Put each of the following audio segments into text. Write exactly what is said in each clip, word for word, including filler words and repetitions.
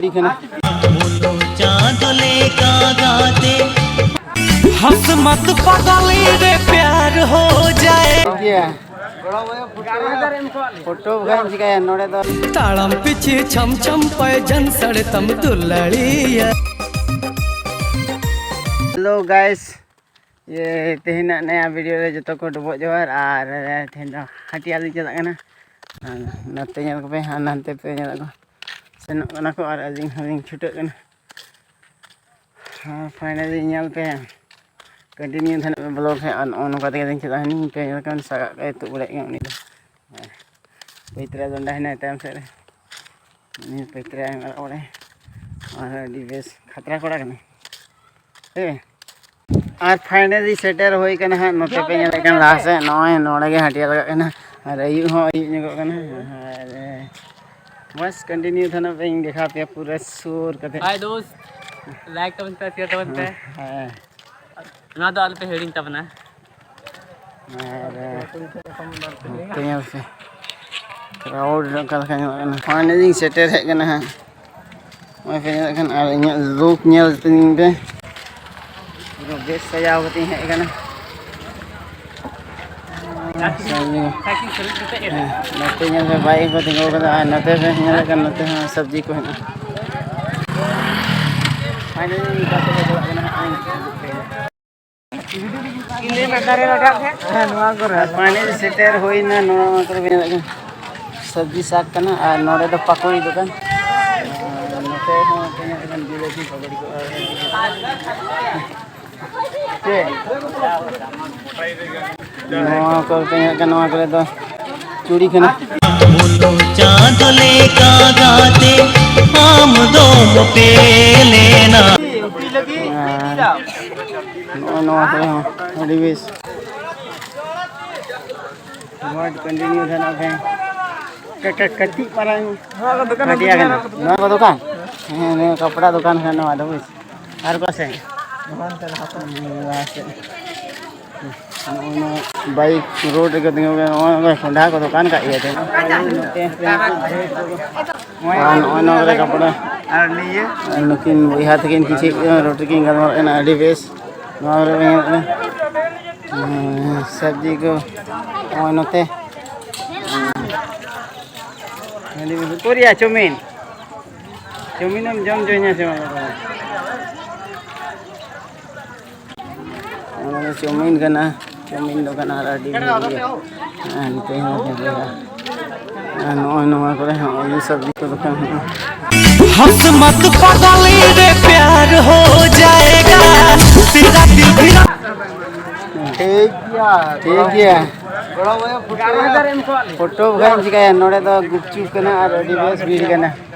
ᱟᱹᱰᱤ ᱠᱟᱱᱟ᱾ ᱪᱟᱸᱫ ᱞᱮᱠᱟ ᱜᱟᱛᱮ᱾ हंस मत पागल रे प्यार हो जाए। ᱴᱷᱤᱠ ᱜᱮᱭᱟ᱾ ᱯᱷᱳᱴᱳ ᱵᱟᱠᱷᱟᱡ ᱪᱤᱠᱟᱹᱭᱟ ᱱᱚᱰᱮ ᱫᱚ᱾ ᱛᱟᱲᱟᱢ ᱯᱤᱪᱷᱤ ᱪᱷᱟᱢ ᱪᱷᱟᱢ ᱯᱟᱭᱡᱟᱱ ᱥᱟᱲᱮ ᱛᱟᱢ ᱫᱩᱞᱟᱹᱲᱤᱭᱟ᱾ Hello guys, ᱤᱭᱟᱹ, ᱛᱮᱦᱮᱧᱟᱜ ᱱᱟᱭᱟ ᱵᱷᱤᱰᱤᱭᱳ ᱨᱮ ᱡᱚᱛᱚ ᱠᱚ ᱰᱚᱵᱚᱜ ᱡᱚᱦᱟᱨ᱾ ᱟᱨ ᱛᱮᱦᱮᱧ ᱫᱚ ᱦᱟᱹᱴᱤᱭᱟ ᱞᱤᱧ ᱪᱟᱞᱟᱜ ᱠᱟᱱᱟ᱾ ᱟᱨ ᱱᱚᱛᱮ ᱧᱮᱞ ᱠᱚᱯᱮ, ᱟᱨ ᱱᱟᱱᱛᱮ ᱯᱮ ᱧᱮᱞ ᱠᱚ ᱥᱮᱱᱚᱜ ᱠᱟᱱᱟ ᱠᱚ ᱟᱨ ᱟᱹᱞᱤᱧ ᱦᱚᱸᱞᱤᱧ ᱪᱷᱩᱴᱟᱹᱜ ᱠᱟᱱᱟ᱾ ᱦᱮᱸ, finally ᱧᱮᱞ ᱯᱮ, continue ᱛᱟᱦᱮᱱ ᱯᱮ vlog ᱨᱮ᱾ ᱟᱨ ᱱᱚᱜᱼᱚ ᱱᱚᱝᱠᱟ ᱛᱮᱜᱮ ᱞᱤᱧ ᱪᱟᱞᱟᱜᱼᱟ᱾ ᱦᱟᱹᱱᱤ ᱯᱮ ᱧᱮᱞ ᱠᱟᱱ ᱥᱟᱜᱟᱜ ᱠᱟᱭ ᱛᱩᱫ ᱵᱟᱲᱟᱭᱮᱫ ᱠᱟᱱᱟ ᱩᱱᱤ ᱫᱚ᱾ ᱦᱮᱸ, ᱯᱚᱭᱛᱨᱟ ᱜᱚᱱᱰᱟ ᱦᱮᱱᱟᱭ ᱛᱟᱭᱚᱢ ᱥᱮᱫ ᱨᱮ, ᱩᱱᱤ ᱯᱚᱭᱛᱨᱟ ᱨᱟᱠᱟᱵ ᱵᱟᱲᱟᱭ᱾ ᱟᱨ ᱟᱹᱰᱤ ᱵᱮᱥ ᱠᱷᱟᱛᱨᱟ ᱠᱚᱲᱟ ᱠᱟᱱᱟᱭ᱾ ᱦᱮᱸ, ᱟᱨ finally ᱥᱮᱴᱮᱨ ᱦᱩᱭ ᱠᱟᱱᱟ ᱦᱟᱸᱜ᱾ ᱱᱚᱛᱮ ᱯᱮ ᱧᱮᱞᱮᱫ ᱠᱟᱱ ᱞᱟᱦᱟ ᱥᱮᱫ, ᱱᱚᱜᱼᱚᱭ ᱱᱚᱰᱮ ᱜᱮ ᱦᱟᱹᱴᱤᱭᱟ ᱞᱟᱜᱟᱜ ᱠᱟᱱᱟ᱾ ᱟᱨ ᱟᱹᱭᱩᱵ ᱦᱚᱸ ᱟᱹᱭᱩᱵ ᱧᱚᱜᱚᱜ ᱠᱟᱱᱟ᱾ ᱟᱨ ᱵᱟᱥ continue ᱛᱟᱦᱮᱱᱟ ᱯᱮ, ᱤᱧ ᱫᱮᱠᱷᱟᱣ ᱯᱮᱭᱟ ᱯᱩᱨᱟᱹ ᱥᱩᱨ ᱠᱟᱛᱮ᱾ Hi ᱫᱳᱥᱛ, like ᱛᱟᱵᱚᱱ ᱯᱮ, share ᱛᱟᱵᱚᱱ ᱯᱮ᱾ ᱦᱮᱸ᱾ ᱱᱚᱣᱟ ᱫᱚ ᱟᱞᱚᱯᱮ ᱦᱤᱲᱤᱧ ᱛᱟᱵᱚᱱᱟ᱾ ᱟᱨ ᱱᱚᱛᱮ ᱧᱮᱞ ᱯᱮ, crowd ᱚᱠᱟ ᱞᱮᱠᱟ ᱧᱮᱞᱚᱜ ᱠᱟᱱᱟ᱾ Finally ᱥᱮᱴᱮᱨ ᱦᱮᱡ ᱠᱟᱱᱟ ᱦᱟᱸᱜ᱾ ᱱᱚᱜᱼᱚᱭ ᱯᱮ ᱧᱮᱞᱮᱫ ᱠᱷᱟᱱ, ᱟᱨ ᱤᱧᱟᱹᱜ look ᱧᱮᱞ ᱛᱤᱧ ᱯᱮ, ᱯᱩᱨᱟᱹ ᱵᱮᱥ ᱥᱟᱡᱟᱣ ᱠᱟᱛᱮᱧ ᱦᱮᱡ ᱟᱠᱟᱱᱟ᱾ ᱦᱮᱸ, ᱱᱚᱛᱮ ᱧᱮᱞ ᱯᱮ, bike ᱠᱚ ᱛᱤᱸᱜᱩ ᱠᱟᱫᱟ, ᱟᱨ ᱱᱚᱛᱮ ᱯᱮ ᱧᱮᱞᱮᱫ ᱠᱟᱱ, ᱱᱚᱛᱮ ᱦᱚᱸ ᱥᱚᱵᱽᱡᱤ ᱠᱚ ᱦᱮᱱᱟᱜᱼᱟ᱾ Finally ᱱᱤᱛᱚᱜ ᱫᱚ ᱪᱟᱞᱟᱜ ᱠᱟᱱᱟ ᱦᱟᱸᱜ᱾ ᱤᱧ ᱫᱟᱨᱮ ᱞᱟᱜᱟᱜ ᱛᱮ᱾ ᱦᱮᱸ, ᱱᱚᱣᱟ ᱠᱚᱨᱮ᱾ Finally ᱥᱮᱴᱮᱨ ᱦᱩᱭᱱᱟ ᱱᱚᱣᱟ ᱠᱚᱨᱮ ᱵᱮᱱᱟᱣ ᱠᱟᱱᱟ᱾ ᱥᱚᱵᱽᱡᱤ ᱥᱟᱠ ᱠᱟᱱᱟ ᱟᱨ ᱱᱚᱰᱮ ᱫᱚ ᱯᱟᱠᱚᱲᱤ ᱫᱚᱠᱟᱱ᱾ ᱟᱨ ᱱᱚᱛᱮ ᱦᱚᱸ ᱛᱤᱱᱟᱹᱜ ᱜᱟᱱ ᱡᱤᱞᱟᱹᱯᱤ ᱯᱟᱠᱚᱲᱤ ᱠᱚ᱾ ᱪᱮᱫ? ᱱᱚᱣᱟ ᱠᱚᱨᱮ ᱯᱮ ᱧᱮᱞ ᱠᱟᱱᱟ, ᱱᱚᱣᱟ ᱠᱚᱨᱮ ᱫᱚ ᱪᱩᱲᱤ ᱠᱟᱱᱟ᱾ ᱪᱟᱸᱫᱚ ᱞᱮᱠᱟ ᱜᱟᱛᱮ ᱟᱢ ᱫᱚᱢ ᱯᱮᱞᱮᱱᱟ᱾ ᱱᱚᱜᱼᱚᱭ ᱱᱚᱣᱟ ᱠᱚᱨᱮ ᱦᱚᱸ ᱟᱹᱰᱤ ᱵᱮᱥ᱾ ᱱᱚᱣᱟ continue ᱫᱷᱟᱨᱟ ᱯᱮ᱾ ᱠᱟ-, ᱠᱟ-, ᱠᱟᱹᱴᱤᱡ ᱢᱟᱨᱟᱝ ᱱᱚᱣᱟ ᱠᱚ ᱫᱚᱠᱟᱱ ᱦᱟᱹᱴᱤᱭᱟ ᱠᱟᱱᱟ᱾ ᱱᱚᱣᱟ ᱠᱚ ᱫᱚᱠᱟᱱ? ᱦᱮᱸ, ᱱᱤᱭᱟᱹ ᱠᱟᱯᱲᱟ ᱫᱚᱠᱟᱱ ᱠᱟᱱᱟ ᱱᱚᱣᱟ ᱫᱚ, ᱵᱩᱡᱽ? ᱟᱨ ᱚᱠᱟ ᱥᱮᱫ? ᱱᱚᱣᱟ ᱥᱮᱫ᱾ ᱱᱚᱜᱼᱚᱭ ᱱᱚᱣᱟ bike road ᱨᱮᱜᱮ ᱛᱤᱸᱜᱩ ᱠᱟᱱᱟ᱾ ᱱᱚᱜᱼᱚᱭ ᱱᱚᱣᱟ ᱠᱚᱸᱰᱷᱟ ᱠᱚ ᱫᱚᱠᱟᱱ ᱠᱟᱜ ᱜᱮᱭᱟ ᱛᱚ᱾ ᱟᱨ ᱱᱚᱜᱼᱚᱭ ᱱᱚᱣᱟ ᱠᱚᱨᱮ ᱠᱟᱯᱲᱟ᱾ ᱟᱨ ᱱᱤᱭᱟᱹ ᱟᱨ ᱱᱩᱠᱤᱱ ᱵᱚᱭᱦᱟ ᱛᱟᱹᱠᱤᱱ ᱠᱤᱪᱷᱩ ᱨᱚᱲ ᱨᱮᱠᱤᱱ ᱜᱟᱞᱢᱟᱨᱟᱜ ᱠᱟᱱᱟ, ᱟᱹᱰᱤ ᱵᱮᱥ᱾ ᱱᱚᱣᱟ ᱠᱚᱨᱮ ᱵᱮᱱ ᱧᱮᱞ ᱠᱟᱱᱟ, ᱦᱮᱸ, ᱥᱚᱵᱽᱡᱤ ᱠᱚ ᱱᱚᱜᱼᱚᱭ ᱱᱚᱛᱮ᱾ ᱦᱮᱸ, ᱟᱹᱰᱤ ᱵᱮᱥ᱾ ᱩᱠᱩᱨᱭᱟ ᱪᱟᱣᱢᱤᱱ? ᱪᱟᱣᱢᱤᱱ ᱮᱢ ᱡᱚᱢ ᱡᱚᱧᱟ ᱥᱮ ᱵᱟᱝ? ᱚᱱᱟ ᱫᱚ ᱪᱟᱣᱢᱤᱱ ᱠᱟᱱᱟ, ᱪᱟᱣᱢᱤᱱ ᱫᱚᱠᱟᱱ ᱟᱨ ᱟᱹᱰᱤ ᱵᱷᱤᱲ ᱜᱮᱭᱟ᱾ ᱟᱨ ᱱᱚᱛᱮ ᱦᱚᱸ ᱧᱮᱞ ᱦᱩᱭᱩᱜᱼᱟ᱾ ᱟᱨ ᱱᱚᱜᱼᱚᱭ ᱱᱚᱣᱟ ᱠᱚᱨᱮ ᱦᱚᱸ ᱩᱞ ᱥᱚᱵᱽᱡᱤ ᱠᱚ ᱫᱚᱠᱟᱱ ᱦᱮᱱᱟᱜᱼᱟ᱾ हंस मत पागल रे प्यार हो जाएगा तेरा दिल भी। ᱴᱷᱤᱠ ᱜᱮᱭᱟ, ᱴᱷᱤᱠ ᱜᱮᱭᱟ᱾ ᱯᱷᱳᱴᱳ ᱵᱟᱠᱷᱟᱱ ᱪᱤᱠᱟᱹᱭᱟ, ᱱᱚᱰᱮ ᱫᱚ ᱜᱩᱯᱪᱩᱯ ᱠᱟᱱᱟ ᱟᱨ ᱟᱹᱰᱤ ᱵᱮᱥ ᱵᱷᱤᱲ ᱠᱟᱱᱟ᱾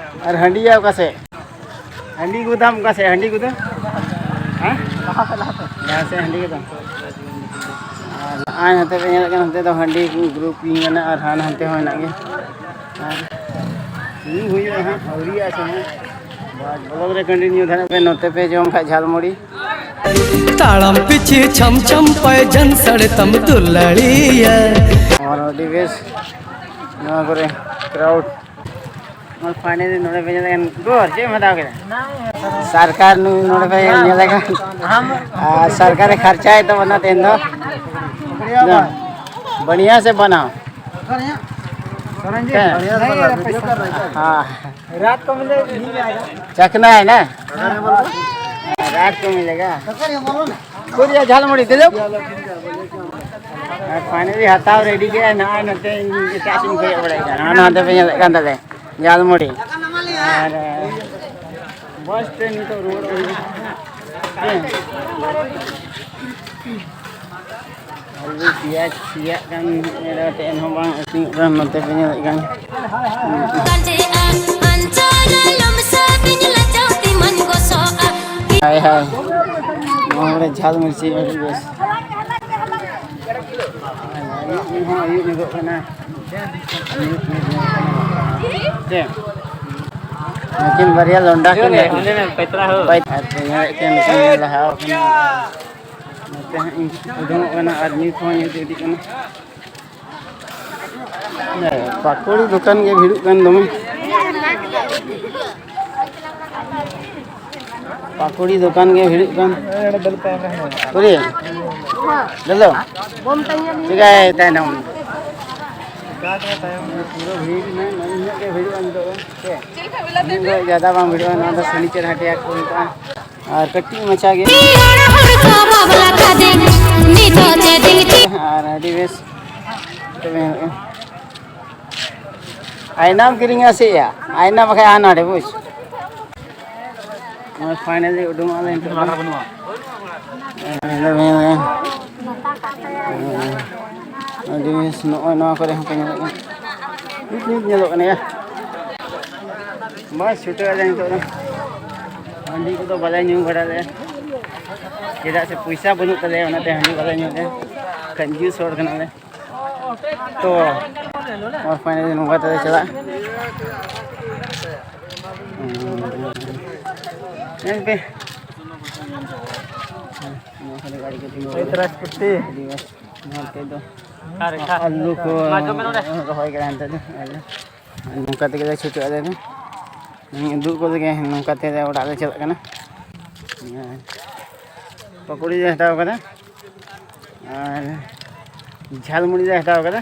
ᱟᱨ ᱦᱟᱺᱰᱤᱭᱟ ᱚᱠᱟ ᱥᱮᱫ? ᱦᱟᱺᱰᱤ ᱜᱩᱫᱟᱢ ᱚᱠᱟ ᱥᱮᱫ? ᱦᱟᱺᱰᱤ ᱜᱩᱫᱟᱢ? ᱦᱮᱸ? ᱞᱟᱦᱟ ᱥᱮᱫ ᱦᱟᱺᱰᱤ ᱜᱩᱫᱟᱢ᱾ ᱟᱨ ᱱᱚᱜᱼᱚᱭ ᱱᱚᱛᱮ ᱯᱮ ᱧᱮᱞᱮᱫ ᱠᱟᱱᱟ, ᱱᱚᱛᱮ ᱫᱚ ᱦᱟᱺᱰᱤ ᱜᱨᱩᱯ ᱤᱧ ᱢᱮᱱᱟ, ᱟᱨ ᱦᱟᱱ ᱦᱟᱱᱛᱮ ᱦᱚᱸ ᱦᱮᱱᱟᱜ ᱜᱮᱭᱟ᱾ ᱟᱨ ᱧᱩ ᱦᱩᱭᱩᱜᱼᱟ ᱦᱟᱸᱜ, ᱟᱹᱣᱨᱤᱭᱟᱜᱼᱟ ᱥᱮ ᱦᱟᱸᱜ᱾ ᱵᱟᱥ, ᱵᱞᱚᱜ ᱨᱮ ᱠᱚᱱᱴᱤᱱᱤᱭᱩ ᱫᱷᱟᱨᱟ ᱯᱮ, ᱱᱚᱛᱮ ᱯᱮ ᱡᱚᱢ ᱠᱷᱟᱡ ᱡᱷᱟᱞᱢᱩᱲᱤ᱾ ᱛᱟᱲᱟᱢ ᱯᱤᱪᱷᱤ ᱪᱷᱟᱢ ᱪᱷᱟᱢ ᱯᱟᱭᱡᱟᱱ ᱥᱟᱲᱮ ᱛᱟᱢ ᱫᱩᱞᱟᱹᱲᱤᱭᱟ᱾ ᱟᱨ ᱟᱹᱰᱤ ᱵᱮᱥ ᱱᱚᱣᱟ ᱠᱚᱨᱮ ᱠᱨᱟᱣᱩᱰ᱾ ᱟᱨ finally ᱱᱚᱰᱮ ᱯᱮ ᱧᱮᱞ ᱞᱮᱠᱷᱟᱱ, ᱜᱚᱨ, ᱪᱮᱫ ᱮᱢ ᱦᱟᱛᱟᱣ ᱠᱮᱫᱟ? ᱥᱚᱨᱠᱟᱨ ᱱᱩᱭ ᱱᱚᱰᱮ ᱯᱮ ᱧᱮᱞ ᱞᱮᱠᱷᱟᱱ, ᱟᱨ ᱥᱚᱨᱠᱟᱨᱮ ᱠᱷᱚᱨᱪᱟᱭᱮᱫ ᱛᱟᱵᱚᱱᱟ ᱛᱮᱦᱮᱧ ᱫᱚ᱾ ᱵᱟᱲᱤᱭᱟ ᱥᱮ ᱵᱟᱱᱟᱣ? ᱦᱮᱸ᱾ ᱦᱮᱸ᱾ ᱪᱟᱠᱷᱱᱟ ᱦᱮ ᱱᱟ? ᱨᱟᱛ ᱠᱚ ᱢᱤᱞᱮᱜᱟ᱾ ᱠᱚᱨᱤᱭᱟ ᱡᱷᱟᱞᱢᱩᱲᱤ ᱫᱮ ᱫᱚ᱾ ᱟᱨ finally ᱦᱟᱛᱟᱣ ᱨᱮᱰᱤ ᱠᱮᱫᱼᱟ, ᱱᱚᱜᱼᱚᱭ ᱱᱚᱛᱮ ᱤᱧ ᱮᱴᱟᱜ ᱥᱮᱫ ᱤᱧ ᱠᱚᱭᱚᱜ ᱵᱟᱲᱟᱭ ᱠᱟᱱᱟ᱾ ᱱᱚᱜᱼᱚ ᱱᱚᱛᱮ ᱯᱮ ᱧᱮᱞᱮᱫ ᱠᱟᱱ ᱛᱟᱞᱮ ᱡᱷᱟᱞᱢᱩᱲᱤ᱾ ᱟᱨ ᱵᱟᱥ ᱛᱮ ᱱᱤᱛᱚᱜ ᱨᱩᱣᱟᱹᱲ ᱦᱩᱭᱩᱜᱼᱟ᱾ ᱦᱮᱸ᱾ ᱟᱹᱞᱩ, ᱯᱮᱸᱭᱟᱡᱽ ᱥᱮᱭᱟᱜ ᱠᱟᱱ, ᱮᱱ ᱦᱚᱸ ᱵᱟᱝ ᱤᱥᱤᱱᱚᱜ ᱠᱟᱱ, ᱱᱚᱛᱮ ᱯᱮ ᱧᱮᱞᱮᱫ ᱠᱟᱱ᱾ ᱦᱟᱭ ᱦᱟᱭ, ᱱᱚᱣᱟ ᱠᱚᱨᱮ ᱡᱷᱟᱞ ᱢᱤᱨᱪᱤ ᱟᱹᱰᱤ ᱵᱮᱥ᱾ ᱟᱹᱭᱩᱵ ᱦᱚᱸ ᱟᱹᱭᱩᱵ ᱧᱚᱜᱚᱜ ᱠᱟᱱᱟ᱾ ᱪᱮᱫ? ᱱᱩᱠᱤᱱ ᱵᱟᱨᱭᱟ ᱞᱚᱱᱰᱟ ᱠᱤᱱ ᱦᱮᱡ ᱮᱱᱟ᱾ ᱯᱟᱭᱛᱨᱟ ᱦᱳ᱾ ᱯᱟᱭ-, ᱟᱨ ᱯᱮ ᱧᱮᱞᱮᱫ ᱠᱤᱱ, ᱱᱩᱠᱤᱱ ᱞᱟᱦᱟ ᱟᱠᱟᱱᱟ᱾ ᱱᱚᱛᱮ ᱦᱟᱸᱜ ᱤᱧ ᱩᱰᱩᱝᱚᱜ ᱠᱟᱱᱟ ᱟᱨ ᱧᱩᱛ ᱦᱚᱸ ᱧᱩᱛ ᱤᱫᱤᱜ ᱠᱟᱱᱟ᱾ ᱯᱟᱠᱚᱲᱤ ᱫᱚᱠᱟᱱ ᱜᱮ ᱵᱷᱤᱲᱚᱜ ᱠᱟᱱ ᱫᱚᱢᱮ᱾ ᱯᱟᱠᱩᱲᱤ ᱫᱚᱠᱟᱱ ᱜᱮ ᱵᱷᱤᱲᱚᱜ ᱠᱟᱱ᱾ ᱯᱩᱨᱤ? ᱫᱟᱫᱟ? ᱪᱤᱠᱟᱭ ᱛᱟᱭᱱᱚᱢ? ᱯᱩᱨᱟᱹ ᱵᱷᱤᱲ ᱢᱮ, ᱱᱤᱱᱟᱹᱜ ᱜᱮ ᱵᱷᱤᱲᱚᱜᱼᱟ ᱱᱤᱛᱚᱜ ᱫᱚ᱾ ᱪᱮᱫ? ᱱᱤᱛᱚᱜ ᱡᱟᱫᱟ ᱵᱟᱝ ᱵᱷᱤᱲᱚᱜᱼᱟ, ᱱᱚᱣᱟ ᱫᱚ ᱥᱚᱱᱤᱪᱟᱨ ᱦᱟᱴ ᱠᱚ ᱢᱮᱛᱟᱜᱼᱟ᱾ ᱟᱨ ᱠᱟᱹᱴᱤᱡ ᱢᱟᱪᱷᱟ ᱜᱮ᱾ ᱦᱚᱲ ᱠᱚ ᱵᱟᱵᱞᱟ ᱠᱟᱫᱮ, ᱱᱤᱛᱚᱜ ᱪᱮᱫ ᱤᱧ ᱪᱮᱫ? ᱟᱨ ᱟᱹᱰᱤ ᱵᱮᱥ᱾ ᱛᱚᱵᱮ ᱟᱭᱱᱟᱢ ᱠᱤᱨᱤᱧᱟ ᱥᱮ ᱭᱟ? ᱟᱭᱱᱟ ᱵᱟᱠᱷᱟᱡ ᱦᱟᱱᱟ ᱱᱟᱰᱮ ᱵᱩᱡᱽ᱾ ᱱᱚᱜᱼᱚᱭ finally ᱩᱰᱩᱝᱚᱜᱼᱟ ᱞᱮ ᱱᱤᱛᱚᱜ ᱫᱚ᱾ ᱟᱹᱰᱤ ᱵᱮᱥ, ᱱᱚᱜᱼᱚᱭ ᱱᱚᱣᱟ ᱠᱚᱨᱮ ᱦᱚᱸᱠᱚ ᱧᱮᱞᱚᱜ ᱠᱟᱱᱟ᱾ ᱱᱤᱛ ᱱᱤᱛ ᱧᱮᱞᱚᱜ ᱠᱟᱱᱟ ᱭᱟ᱾ ᱵᱟᱥ, ᱪᱷᱩᱴᱟᱹᱣ ᱟᱞᱮ ᱱᱤᱛᱚᱜ ᱫᱚ᱾ ᱦᱟᱺᱰᱤ ᱠᱚᱫᱚ ᱵᱟᱞᱮ ᱧᱩ ᱵᱟᱲᱟ ᱞᱮᱫᱼᱟ, ᱪᱮᱫᱟᱜ ᱥᱮ ᱯᱚᱭᱥᱟ ᱵᱟᱹᱱᱩᱜ ᱛᱟᱞᱮᱭᱟ, ᱚᱱᱟᱛᱮ ᱦᱟᱺᱰᱤ ᱵᱟᱞᱮ ᱧᱩ ᱞᱮᱫᱼᱟ᱾ ᱠᱟᱹᱡ ᱡᱩᱥ ᱦᱚᱲ ᱠᱟᱱᱟᱞᱮ᱾ ᱛᱚ, ᱟᱨ finally ᱱᱚᱝᱠᱟ ᱛᱮᱞᱮ ᱪᱟᱞᱟᱜᱼᱟ᱾ ᱧᱮᱞ ᱯᱮ᱾ ᱱᱚᱣᱟ ᱠᱚᱨᱮ ᱜᱟᱹᱰᱤ ᱠᱚ ᱛᱤᱸᱜᱩ ᱟᱠᱟᱱᱟ᱾ ᱟᱹᱰᱤ ᱢᱚᱡᱽ᱾ ᱱᱚᱛᱮ ᱫᱚ ᱟᱹᱞᱩ ᱠᱚ ᱨᱚᱦᱚᱭ ᱠᱟᱱᱟ ᱱᱤᱛᱚᱜ ᱫᱚ᱾ ᱱᱚᱝᱠᱟ ᱛᱮᱜᱮ ᱞᱮ ᱪᱷᱩᱴᱟᱹᱜᱼᱟ ᱟᱞᱮ ᱫᱚ᱾ ᱩᱫᱩᱜ ᱠᱚ ᱞᱟᱹᱜᱤᱫ ᱱᱚᱝᱠᱟ ᱛᱮ ᱚᱲᱟᱜ ᱞᱮ ᱪᱟᱞᱟᱜ ᱠᱟᱱᱟ᱾ ᱯᱟᱠᱚᱲᱤ ᱞᱮ ᱦᱟᱛᱟᱣ ᱠᱟᱫᱟ ᱟᱨ ᱡᱷᱟᱞ ᱢᱩᱲᱤ ᱞᱮ ᱦᱟᱛᱟᱣ ᱠᱟᱫᱟ,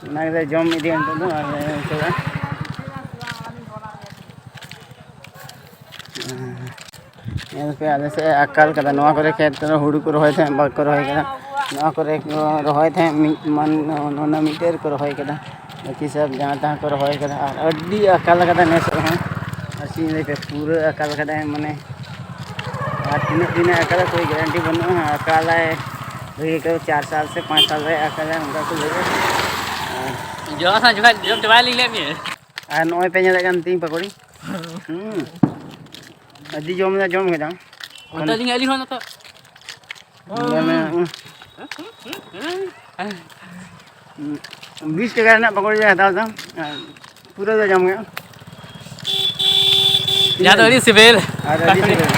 ᱚᱱᱟ ᱜᱮᱞᱮ ᱡᱚᱢ ᱤᱫᱤᱭᱟ ᱱᱤᱛᱚᱜ ᱫᱚ ᱟᱨ ᱞᱮ ᱪᱟᱞᱟᱜᱼᱟ᱾ ᱧᱮᱞ ᱯᱮ, ᱟᱞᱮ ᱥᱮᱫ ᱮ ᱟᱠᱟᱞ ᱠᱟᱫᱟ᱾ ᱱᱚᱣᱟ ᱠᱚᱨᱮ ᱠᱷᱮᱛ ᱨᱮ ᱦᱩᱲᱩ ᱠᱚ ᱨᱚᱦᱚᱭ ᱛᱟᱦᱮᱸᱫ, ᱵᱟᱠᱚ ᱨᱚᱦᱚᱭ ᱠᱟᱫᱟ᱾ ᱱᱚᱣᱟ ᱠᱚᱨᱮ ᱠᱚ ᱨᱚᱦᱚᱭ ᱛᱟᱦᱮᱸᱫ, ᱢᱤᱫ ᱢᱟᱱ ᱚᱱᱟ ᱢᱤᱫᱴᱮᱡ ᱨᱮᱠᱚ ᱨᱚᱦᱚᱭ ᱠᱟᱫᱟ᱾ ᱵᱟᱹᱠᱤ ᱥᱚᱵ ᱡᱟᱦᱟᱸ ᱛᱟᱦᱟᱸ ᱠᱚ ᱨᱚᱦᱚᱭ ᱠᱟᱫᱟ᱾ ᱟᱨ ᱟᱹᱰᱤ ᱟᱠᱟᱞ ᱠᱟᱫᱟ ᱱᱮᱥ ᱦᱚᱸ᱾ ᱟᱨ ᱪᱮᱫ ᱤᱧ ᱞᱟᱹᱭ ᱯᱮ, ᱯᱩᱨᱟᱹ ᱟᱠᱟᱞ ᱠᱟᱫᱟᱭ, ᱢᱟᱱᱮ ᱟᱨ ᱛᱤᱱᱟᱹᱜ ᱫᱤᱱᱮ ᱟᱠᱟᱞᱟ, ᱠᱳᱭ guarantee ᱵᱟᱹᱱᱩᱜᱼᱟ᱾ ᱟᱠᱟᱞᱟᱭ, ᱦᱩᱭ ᱠᱟᱱᱟ ᱪᱟᱨ ᱥᱟᱞ ᱥᱮ ᱯᱟᱸᱪ ᱥᱟᱞ ᱨᱮ ᱟᱠᱟᱞᱟ, ᱚᱱᱠᱟ ᱠᱚ ᱞᱟᱹᱭᱟ᱾ ᱡᱚᱢ ᱥᱟᱶ ᱡᱚᱠᱷᱚᱱ ᱡᱚᱢ ᱪᱟᱵᱟᱭ ᱞᱤᱧ ᱞᱟᱹᱭᱟᱫ ᱢᱮᱭᱟ᱾ ᱟᱨ ᱱᱚᱜᱼᱚᱭ ᱯᱮ ᱧᱮᱞᱮᱫ ᱠᱟᱱ ᱛᱤᱧ ᱯᱟᱠᱚᱲᱤ᱾ ᱦᱩᱸ᱾ ᱟᱹᱰᱤ ᱡᱚᱢ ᱫᱚ ᱡᱚᱢ ᱠᱮᱫᱟ᱾ ᱚᱱᱛᱮ ᱞᱤᱧ ᱟᱹᱞᱤᱧ ᱦᱚᱸ ᱱᱤᱛᱚᱜ᱾ ᱢᱟᱱᱮ, ᱩᱸ, ᱵᱤᱥ ᱴᱟᱠᱟ ᱨᱮᱱᱟᱜ ᱯᱟᱠᱚᱲᱤ ᱞᱮ ᱦᱟᱛᱟᱣ ᱮᱫᱟ᱾ ᱟᱨ ᱯᱩᱨᱟᱹ ᱞᱮ ᱡᱚᱢ ᱠᱮᱫᱟ᱾ ᱡᱟᱦᱟᱸ ᱫᱚ ᱟᱹᱰᱤ ᱥᱤᱵᱤᱞ᱾ ᱟᱨ ᱟᱹᱰᱤ ᱥᱤᱵᱤᱞ᱾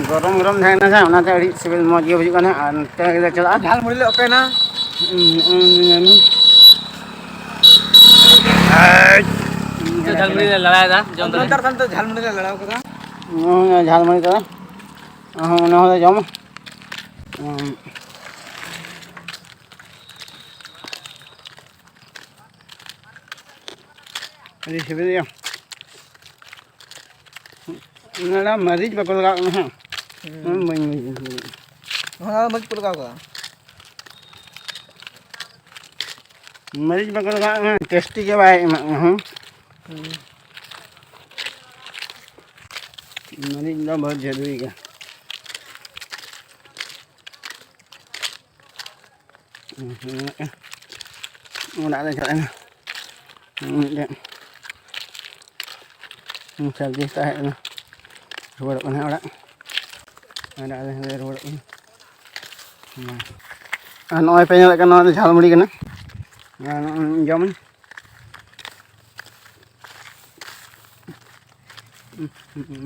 ᱜᱚᱨᱚᱢ ᱜᱚᱨᱚᱢ ᱛᱟᱦᱮᱸ ᱠᱟᱱᱟ ᱥᱮ, ᱚᱱᱟᱛᱮ ᱟᱹᱰᱤ ᱥᱤᱵᱤᱞ ᱢᱚᱡᱽ ᱜᱮ ᱵᱩᱡᱩᱜ ᱠᱟᱱᱟ᱾ ᱟᱨ ᱱᱚᱛᱮ ᱜᱮᱞᱮ ᱪᱟᱞᱟᱜᱼᱟ᱾ ᱡᱷᱟᱞ ᱢᱩᱲᱤ ᱞᱮ open ᱟ᱾ ᱦᱩᱸ, ᱦᱩᱸ, ᱦᱩᱸ, ᱦᱩᱸ᱾ ᱱᱤᱛᱚᱜ ᱡᱷᱟᱞ ᱢᱩᱲᱤ ᱞᱮ ᱞᱟᱲᱟᱭᱮᱫᱟ, ᱡᱚᱢ ᱫᱟᱞᱮ᱾ ᱱᱮᱛᱟᱨ ᱫᱚ ᱱᱤᱛᱚᱜ ᱡᱷᱟᱞ ᱢᱩᱲᱤ ᱞᱮ ᱞᱟᱲᱟᱣ ᱠᱟᱫᱟ᱾ ᱱᱚᱜᱼᱚᱭ ᱡᱷᱟᱞ ᱢᱟᱹᱨᱤᱪ ᱫᱚ, ᱚᱱᱟ ᱦᱚᱸ ᱡᱚᱢ᱾ ᱩᱸ, ᱟᱹᱰᱤ ᱥᱤᱵᱤᱞ ᱜᱮᱭᱟ᱾ ᱚᱱᱟ ᱢᱟᱹᱨᱤᱪ ᱵᱟᱠᱚ ᱞᱟᱜᱟᱣ ᱠᱟᱱᱟ ᱦᱟᱸᱜ᱾ ᱦᱩᱸ᱾ ᱚᱱᱟ ᱵᱟᱹᱧ ᱵᱩᱡᱽ ᱫᱟᱲᱮᱭᱟᱜ ᱠᱟᱱᱟ᱾ ᱚᱱᱟ ᱢᱟᱹᱨᱤᱪ ᱠᱚ ᱞᱟᱜᱟᱣ ᱠᱟᱜᱼᱟ᱾ ᱢᱟᱹᱨᱤᱪ ᱵᱟᱠᱚ ᱞᱟᱜᱟᱣ ᱠᱟᱱᱟ, ᱴᱮᱥᱴᱤ ᱜᱮ ᱵᱟᱭ ᱮᱢᱟᱜ ᱠᱟᱱᱟ, ᱦᱮᱸ᱾ ᱦᱩᱸ᱾ ᱢᱟᱹᱨᱤᱪ ᱫᱚ ᱵᱚᱦᱩᱛ ᱡᱟᱹᱨᱩᱨᱤ ᱜᱮᱭᱟ᱾ ᱚᱲᱟᱜ ᱞᱮ ᱪᱟᱞᱟᱜ ᱠᱟᱱᱟ᱾ ᱢᱤᱫᱴᱮᱱ ᱥᱟᱹᱨᱫᱤ ᱛᱟᱦᱮᱸ ᱠᱟᱱᱟ, ᱨᱩᱣᱟᱹᱲᱚᱜ ᱠᱟᱱᱟ ᱚᱲᱟᱜ᱾ ᱟᱨ ᱟᱞᱮ ᱦᱚᱸᱞᱮ ᱨᱩᱣᱟᱹᱲᱚᱜ ᱠᱟᱱᱟ᱾ ᱟᱨ ᱱᱚᱜᱼᱚᱭ ᱯᱮ ᱧᱮᱞᱮᱫ ᱠᱟᱱᱟ, ᱱᱚᱣᱟ ᱫᱚ ᱡᱷᱟᱞ ᱢᱩᱲᱤ ᱠᱟᱱᱟ᱾ ᱟᱨ ᱱᱚᱜᱼᱚᱭ ᱡᱚᱢᱟᱹᱧ᱾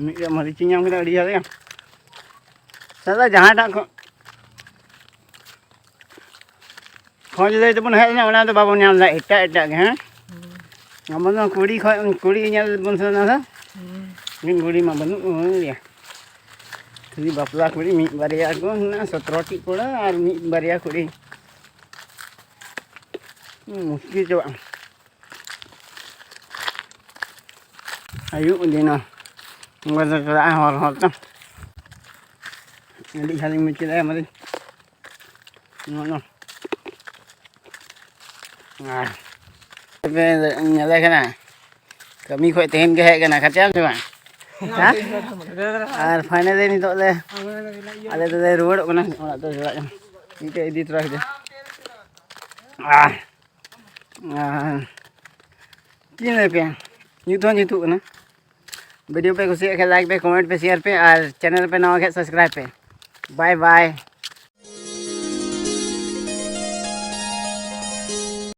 ᱢᱤᱫᱴᱮᱡ ᱢᱟᱹᱨᱤᱪ ᱤᱧ ᱧᱟᱢ ᱠᱮᱫᱟ, ᱟᱹᱰᱤ ᱡᱷᱟᱞ ᱜᱮᱭᱟ᱾ ᱥᱟᱞᱟ ᱡᱟᱦᱟᱸᱭ ᱴᱟᱜ ᱠᱷᱚ-, ᱠᱷᱚᱡᱽ ᱞᱟᱹᱭ ᱛᱮᱵᱚᱱ ᱦᱮᱡ ᱞᱮᱱᱟ, ᱚᱱᱟ ᱫᱚ ᱵᱟᱵᱚᱱ ᱧᱟᱢ ᱞᱮᱫᱟ, ᱮᱴᱟᱜ ᱮᱴᱟᱜ ᱜᱮ, ᱦᱮᱸ? ᱦᱩᱸ᱾ ᱟᱵᱚ ᱫᱚ ᱠᱩᱲᱤ ᱠᱷᱚᱡ, ᱠᱩᱲᱤ ᱧᱮᱞ ᱵᱚᱱ ᱥᱮᱱ ᱞᱮᱱᱟ ᱥᱮ? ᱦᱩᱸ᱾ ᱢᱤᱫ ᱠᱩᱲᱤ ᱢᱟ ᱵᱟᱹᱱᱩᱜ ᱠᱚ ᱜᱮᱭᱟ᱾ ᱠᱷᱟᱹᱞᱤ ᱵᱟᱯᱞᱟ ᱠᱩᱲᱤ ᱢᱤᱫ ᱵᱟᱨᱭᱟ ᱠᱚ ᱦᱮᱱᱟᱜᱼᱟ, ᱥᱚᱛᱨᱚ ᱴᱤ ᱠᱚᱲᱟ ᱟᱨ ᱢᱤᱫ ᱵᱟᱨᱭᱟ ᱠᱩᱲᱤ᱾ ᱦᱩᱸ, ᱢᱩᱥᱠᱤᱞ ᱪᱟᱵᱟᱜᱼᱟ᱾ ᱟᱹᱭᱩᱵ ᱤᱫᱤᱭᱮᱱᱟ᱾ ᱚᱱᱠᱟ ᱛᱮ ᱪᱟᱞᱟᱜᱼᱟ ᱦᱚᱨ ᱦᱚᱨ ᱛᱮ᱾ ᱟᱹᱰᱤ ᱡᱷᱟᱹᱞᱤᱧ ᱵᱩᱡᱽ ᱠᱮᱫᱟ ᱢᱟᱱᱮ᱾ ᱱᱚᱜᱼᱚ ᱱᱚᱣᱟ᱾ ᱟᱨ ᱛᱚᱵᱮ ᱧᱮᱞᱮ ᱠᱟᱱᱟ, ᱠᱟᱹᱢᱤ ᱠᱷᱚᱡ ᱛᱮᱦᱮᱧ ᱜᱮ ᱦᱮᱡ ᱠᱟᱱᱟ, ᱠᱷᱟᱪᱟᱢ ᱥᱮ ᱵᱟᱝ? ᱦᱮᱸ? ᱟᱨ finally ᱱᱤᱛᱚᱜ ᱞᱮ, ᱟᱞᱮ ᱫᱚᱞᱮ ᱨᱩᱣᱟᱹᱲᱚᱜ ᱠᱟᱱᱟ ᱚᱲᱟᱜ ᱛᱮ ᱪᱟᱞᱟᱜ ᱠᱟᱱᱟ᱾ ᱢᱤᱫᱴᱮᱡ ᱤᱫᱤ ᱛᱚᱨᱟ ᱠᱮᱫᱟ᱾ ᱟᱨ ᱟᱨ ᱪᱮᱫ ᱤᱧ ᱞᱟᱹᱭ ᱟᱯᱮᱭᱟ, ᱧᱩᱛ ᱦᱚᱸ ᱧᱩᱛᱩᱜ ᱠᱟᱱᱟ᱾ Video ᱯᱮ ᱠᱩᱥᱤᱭᱟᱜ ᱠᱷᱟᱱ like ᱯᱮ, comment ᱯᱮ, share ᱯᱮ ᱟᱨ channel ᱯᱮ ᱱᱟᱣᱟ ᱠᱷᱟᱱ subscribe ᱯᱮ᱾ Bye bye᱾